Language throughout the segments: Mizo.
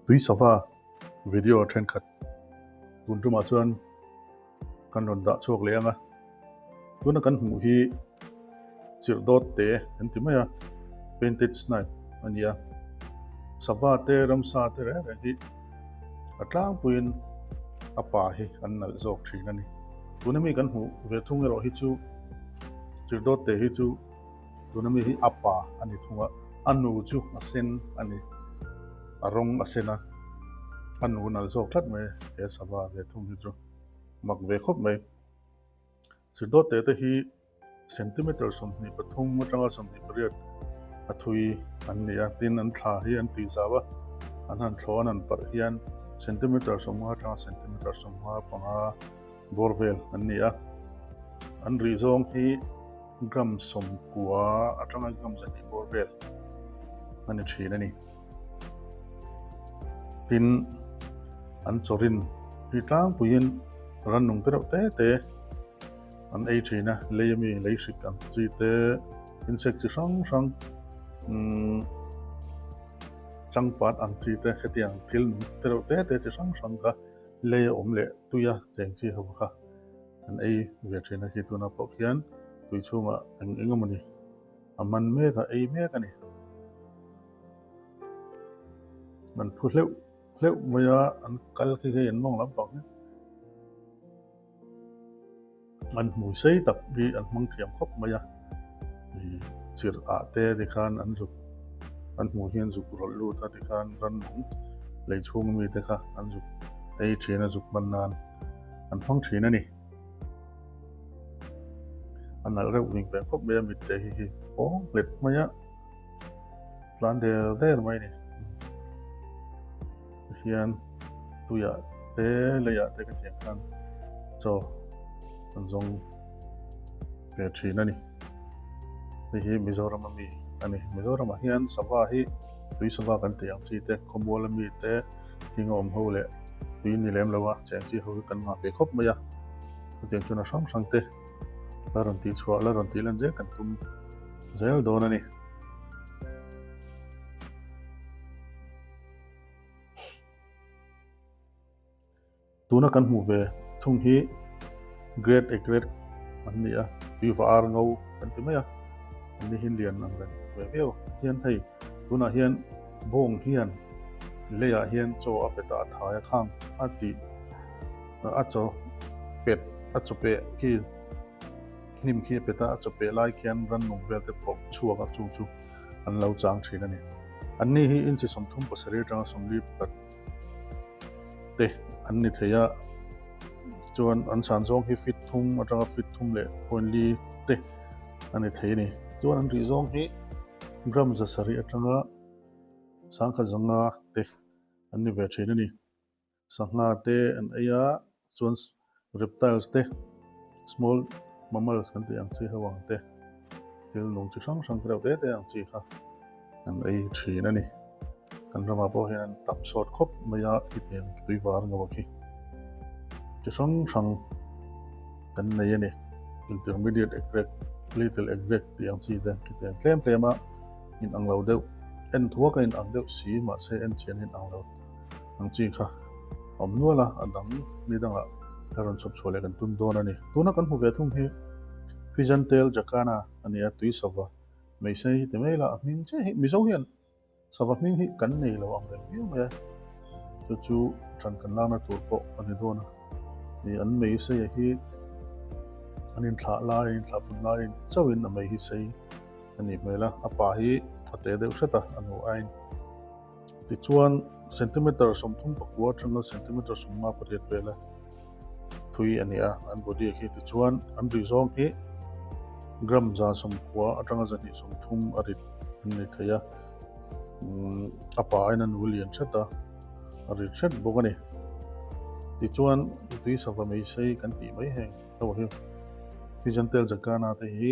Tui sava video thenkhat tun tumah chuan kan rawn dah chhuak leh ang a, tuna kan hmuh hi chirh dawt te kan ti mai a, painted snipe a ni a, sava te ramsa te reng reng hi a tlangpuiin a pa hi an nalh zawk thin a ni. Tuna mi kan hmuh ve thung erawh hi chu chirh dawt te hi chu tuna mi hi a pa a ni thung a, a nu chu a sen a ni, a rawng a sen a, a nu nalh zawk tlat mai he sava ve thung hi chu mak ve khawp mai. Chirh dawt te te hi Centimeter 23 atanga 28 a thui an ni a, tin an thla hi an tih zau a, an han thlawh an han parh hian centimeter 50 atanga centimeter 55 bawr vel an ni a, an rih zawng hi gram 90 atanga gram 200 bawr vel a ni thin a ni. Tin an chawrin hi tlangpuiin rannung te reuh te te. An ei thin a, lei ami lei hrik ang chi te, insect chi hrang hrang umm changpat ang chi te hetiang thil nung te reuh te te chi hrang hrang kha lei a awm leh tui a cheng chi ho kha an ei ve thin a khi tunah pawh khian tui chhungah eng eng emawni a man mek a ei mek a ni. An phu hleuh hleuh mai a an kal khi hei an mawng lampang hi. An hmui sei tak hi an hmang thiam khawp mai a, ih chirh ah te tikhan an zuk an hmuh hian zuk rawlh lut a tikhan rannung lei chhung ami te kha an zuk ei thin a zuk hman nan an hmang thin a ni. A nalh reuh ving ve khawp mai a mitte hi hi pawng hlet mai a tlan der der mai a ni. Hian tuiah te leiah te ka tiang khan chaw an zawng ve thin a ni. Hei hi Mizoram ami a ni. Mizoramah hian sava hi tui sava kan tih ang chi te, khawmual ami te, thing a awm ho leh tui ni lem lo a cheng chi ho hi kan ngah ve khawp mai a. Chutiang chuan a hrang hrang te la rawn tih chhuah la rawn tih lan zel kan tum zel dawn a ni. Tuna kan hmuh ve thung hi Great Egret an ni a, tuiva ar ngo kan ti mai a, an ni hi lian ang reng ve viau hian hei tunah hian bawng hian leiah hian chaw a pe ta a thai a khang a tih a chaw pet a chaw peh khi hnim khi a pet a, a chaw peh lai khian rannung vel te pawh chhuak a chu chu. an lo chang thin a ni. Anni hi inchi 37 atanga 41 te an ni thei a, chuan an chhan zawng hi feet thum atanga feet thum leh point li te a ni thei a ni. Chuan an rih zawng hi gram 700 atanga 1500 te an ni ve thin a ni. Sangha te an ei a, chuan reptiles te, small mammals kan tih ang chi ho ang te, thil nung chi hrang hrang te reuh te te ang chi kha an ei thin a ni. Kan ramah pawh hian an tam sawt khawp mai a, khitiang tui var ngawh khi chi hrang hrang kan nei a ni. Intermediate egret, little egret tih ang chi te khitiang tlem tlem a inang lo deuh, en thuak a inang deuh si mahse en chian a inang lo. Ang chi kha a awm nual a, a dang ni dangah a rawn chhawp chhuah leh kan tum dawn a ni. Tuna kan hmu ve thung hi Pigeon Tail Jacana a ni a, tui sava mai sei hi ti mai ila a hming chiah hi Mizo hian sava hming hi kan nei lo ang reng viau mai a, chu chu ṭan kan lakna tur pawh a ni dawn a. Ih an mei sei hi an inthlah lai an inthlah pun laiin chauhin a mei hi sei a nih hmel a, a pa hi a te deuh hret a, a nu aiin. Tichuan centimeter 39 atanga centimeter 58 vela thui a ni a, an body khi tichuan an rih zawng hi gram 190 atanga 230 a rit an ni thei a, umm a pa aiin a nu lian hret a, a rit hret bawk a ni. Tichuan tui sava mai sei kan tih mai heng ho hi Pigeon Tail Jacana te hi.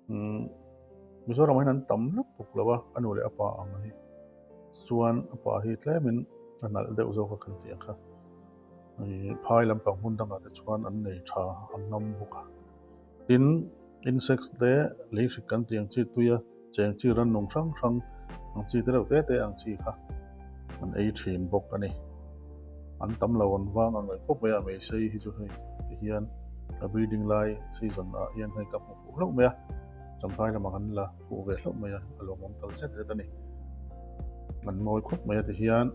Umm Mizoram ah hian an tam lutuk lo a, a nu leh a pa ang hi chuan a pa hi tlemin a nalh deuh zawk a kan tih ang kha. Ih phai lampang hmun dangah te chuan an nei tha an ngam bawk a. Tin, insects te lei hrik kan tih ang chi tuia cheng chi rannung hrang hrang ang chi te reuh te te ang chi kha. An ei thin bawk a ni. An tam lo an vang ang reng khawp mai a, meisei hi chu hei ti hian a breeding lai season ah hian hei ka hmu fuh hlauh mai a, Champhai lamah kan la fuh ve hlauh mai a, a lawmawm tal zet zet a ni. An mawi khawp mai a ti hian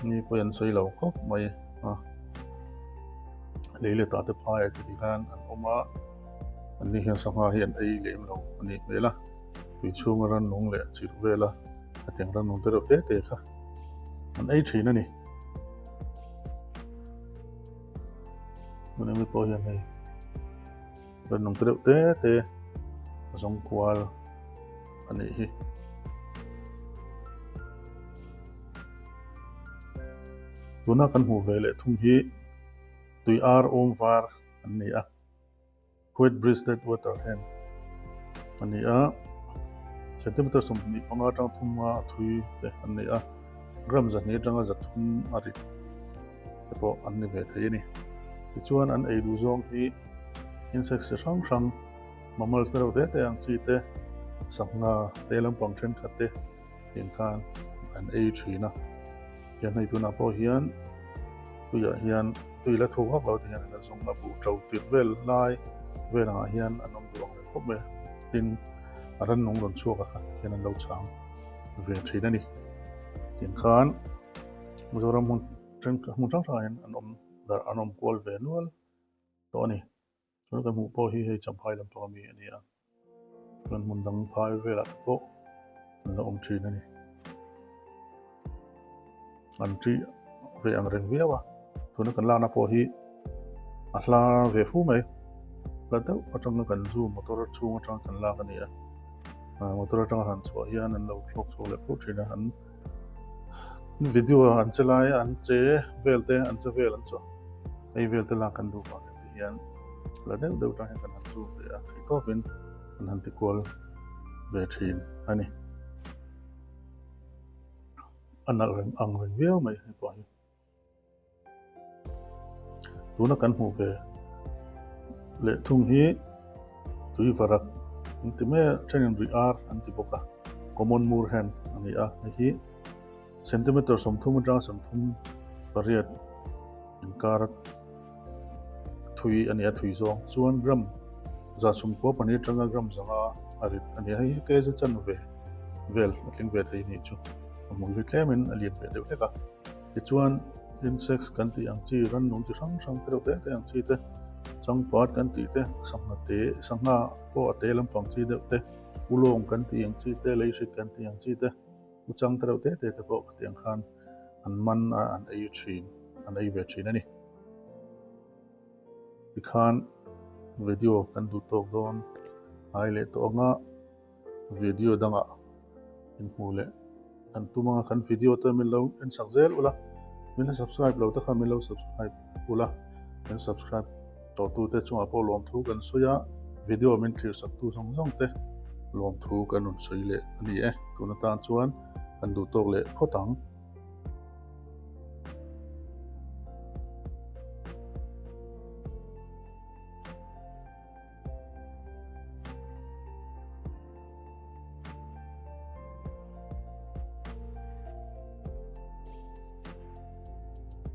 mi pawh an sawi lo khawp mai a, lei leh tah te phai ah te ti khan an awm a, an ni hian sangha hi an ei lem lo a nih hmel a, tui chhunga rannung leh chirh vel a. Hetiang rannung te reuh te te kha an ei thin a ni. Tuna mi pawh hian hei rannung te reuh te te a zawng kual a nih hi. Tuna kan hmuh ve leh thung hi tui ar awm var an ni a. White Brislet Water hen a ni a, centimeter 25 atang thum a thui te an ni a, gram 200 atanga 300 a rit te pawh an ni ve thei a ni. Tichuan an ei duh zawng hi insects chi hrang hrang, mammals te reuh te te ang chi te, sangha te lampang thenkhat te tiang khan an ei thin a. Tiang hei tunah pawh hian tuiah hian tui la thuk vak lo ti hian an la zawng a, buh to tirh vel lai vel angah hian an awm duh ang reng khawp mai a, tin a rannung rawn chhuak a kha hian an lo chang ve thin a ni. Tiang khan Mizoram hmun thenkhat hmun hrang hrangah hian an awm darh an awm kual ve nual tawh a ni. Chuan kan hmuh pawh hi hei Champhai lampang ami a ni a, chuan hmun dang phai velah te pawh an la awm thin a ni. An ṭih ve ang reng viau a, tuna kan lakna pawh hi a hla ve fu mai, hla deuh atanga kan zu motor chhung atanga kan lak a ni a, motor atanga han chhuah hian an lo thlawk chhuak leh phut thin a, an video an che lai an che vel te an che vel an chaw hei vel te lak kan duh vang hian ti hian la deuh deuh tang hian kan han zoom ve a theih tawpin kan han ti kual ve thin a ni a nalh reng ang reng viau mai hei pawh hi. Tuna kan hmuh ve leh thung hi tui varak an ti mai a thenin rih ar an ti bawk a common moor hen a ni a hei hi centimeter 30 atanga 38 inkar a thui a ni a thui zawng chuan gram 192 atanga gram 500 a rit a ni a hei hi kg chanve vel a tling ve thei anih chu a hmui hi tlemin a lian ve deuh hlek a. Tichuan insects kan tih ang chi, rannung chi hrang hrang te reuh te te ang chi te, changpat kan tih te, sangha te, sangha pawh a te lampang chi deuh te, ulawng kan tih ang chi te, leihrik kan tih ang chi te, uchang te reuh te te te pawh khatiang khan an man a, an ei thin, an ei ve thin a ni. Tikhan video kan duh tawk dawn ngai leh tawh ang a. Video dangah inhmuh leh kan tum anga kan video te min lo en sak zel ula, min la subscribe lo te kha min lo subscribe ula, min subscribe tawh tu te chungah pawh lawmthu kan sawi a, video min thlir sak tu zawng zawng te lawmthu kan rawn sawi leh a ni e, tun atan chuan kan duh tawk leh phawt ang.